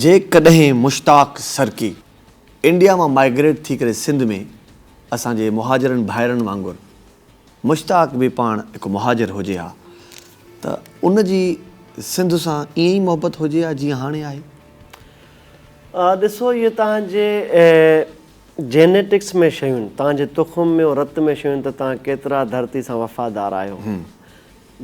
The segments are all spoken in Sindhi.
جيڪڏهن مشتاق سرڪي انڊيا مان مائگريٽ ٿي ڪري سنڌ ۾ اسان جي مهاجرن ڀائرن وانگر مشتاق به پاڻ هڪ مهاجر هجي ها ته ان جي سنڌ سان ائين ئي محبت هجي ها جيئن هاڻي آهي؟ ڏسو اهي توهان جي جينيٽڪس ۾ شيون، توهان جي تخم ۾ رت ۾ شيون ته توهان ڪيترا ڌرتي سان وفادار آهيو.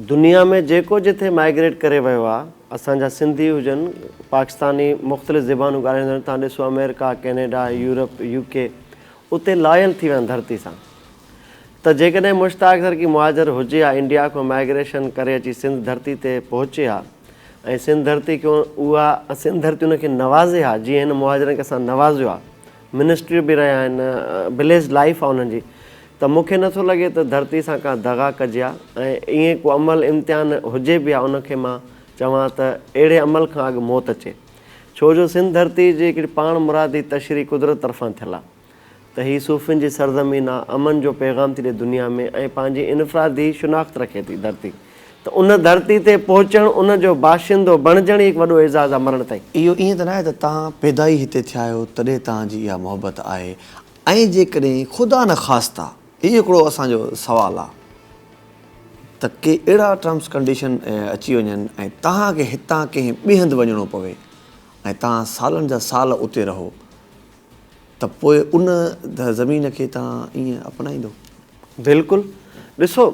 دنيا ۾ جيڪو جٿي مائگريٽ ڪري ويو آ اسان جا سنڌي هجن پاڪستاني مختلف زبانون ڳالهائيندڙ تان ڏسو آمريڪا ڪينيڊا يورپ يو ڪي اتي لائل ٿي ويا آهن ڌرتي سان ته جيڪڏهن مشتاق سرڪي مهاجر هجي ها انڊيا کان مائگريشن ڪري اچي سنڌ ڌرتي تي پهچي ها ۽ سنڌ ڌرتي کي اها سنڌ ڌرتي ان کي نوازي ها جيئن هن مهاجرن کي اسان نوازيو آ منسٽريون به رهيا آهن بليسڊ لائف آ انهن جي ته مون کي نٿو لڳي ته ڌرتي سان ڪا دغا ڪجي ها ۽ ائين ڪو عمل امتحان هجي به ها ان کي مان چوان ته اهڙي عمل کان اڳ موت اچي. ڇو جو سنڌ ڌرتي جي هڪڙي پاڻ مرادي تشريح قدرت طرفان ٿيل آ ته هي صوفين جي سرزمين آ، امن جو پيغام ٿي ڏي دنيا ۾ ۽ پنهنجي انفرادي شناخت رکي ٿي ڌرتي ته ان ڌرتي تي پهچڻ ان جو باشندو بڻجڻ ئي هڪ وڏو اعزاز آ مرڻ تائين. اهو ائين ته ناهي ته توهان پيدا ئي هتي ٿيا آهيو تڏهن توهان جي اها محبت آهي ۽ جيڪڏهن خدا نخواسته هي هڪڙو اسان جو سوال آ ته ڪي اهڙا ٽرمس ڪنڊيشن اچي وڃن ۽ توهان کي هتان ڪنهن ٻئي هنڌ وڃڻو پوي ۽ توهان سالن جا سال اتي رهو ته پوء ان زمين کي توهان ائين اپنائيندو؟ بلڪل ڏسو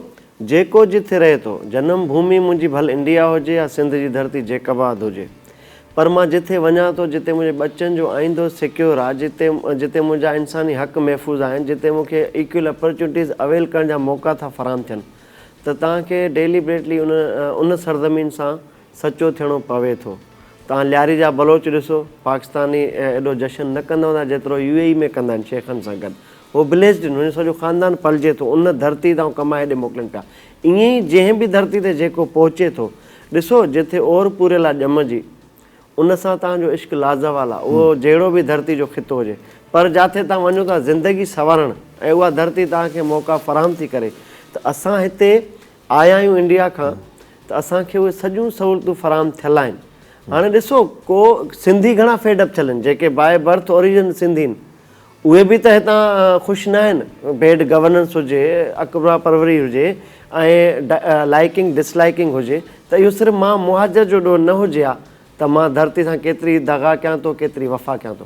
جيڪو جٿي رهي ٿو، جنم ڀومي منهنجي ڀل انڊيا هجي يا سنڌ جي ڌرتي جيڪب آباد هجي پر مان جٿي وڃان ٿو جتي منهنجي ٻچن جو آئيندو سيڪيور آ، جتي جتي منهنجا انساني حق محفوظ آهن، جتي مون کي ايڪول اپرچونٽيز اويل ڪرڻ جا موقعا ٿا فراهم ٿين ته توهان کي ڊيليبريٽلي ان ان سرزمين سان سچو ٿيڻو پوي ٿو. توهان لياري جا بلوچ ڏسو، پاڪستاني ايڏو جشن نه ڪندا هوندا جيترو يو اي اي ۾ ڪندا آهن شيخن سان گڏ. هو بليسڊ آهن، هن جو سڄو خاندان پلجي ٿو، ان ڌرتي تان ڪمائي هيڏي موڪلين پيا. ائين ئي جنهن به ڌرتي تي جيڪو پهچي ٿو، ڏسو جٿي اور پوريل آ ڄم جي، ان سان توهان جو عشق لازوال آ، اهو جهڙو به ڌرتي جو خطو هجي، پر جاٿي توهان وڃو ٿا زندگي سنوارڻ ۽ اها ڌرتي توهان کي موقعا فراهم ٿي ڪري ته اسان هتي آيا آهيون انڊيا کان ته اسان کي اهي سڄيون سهولتون فراهم ٿيل آهن. هاڻي ڏسو ڪو سنڌي گهڻا فيڊ اپ ٿيل آهن جيڪي باء برٿ اوريجن سنڌي آهن اهي به ته هتان خوش نه آهن بيڊ گورننس هجي اقربا پروري هجي ۽ لائيڪنگ ڊس لائيڪنگ هجي ته اهو صرف مان مهاجر جو ڏوهه نه هجي ها ته مان ڌرتي سان ڪيتري دغا ڪيان ٿو ڪيتري وفا ڪيان ٿو.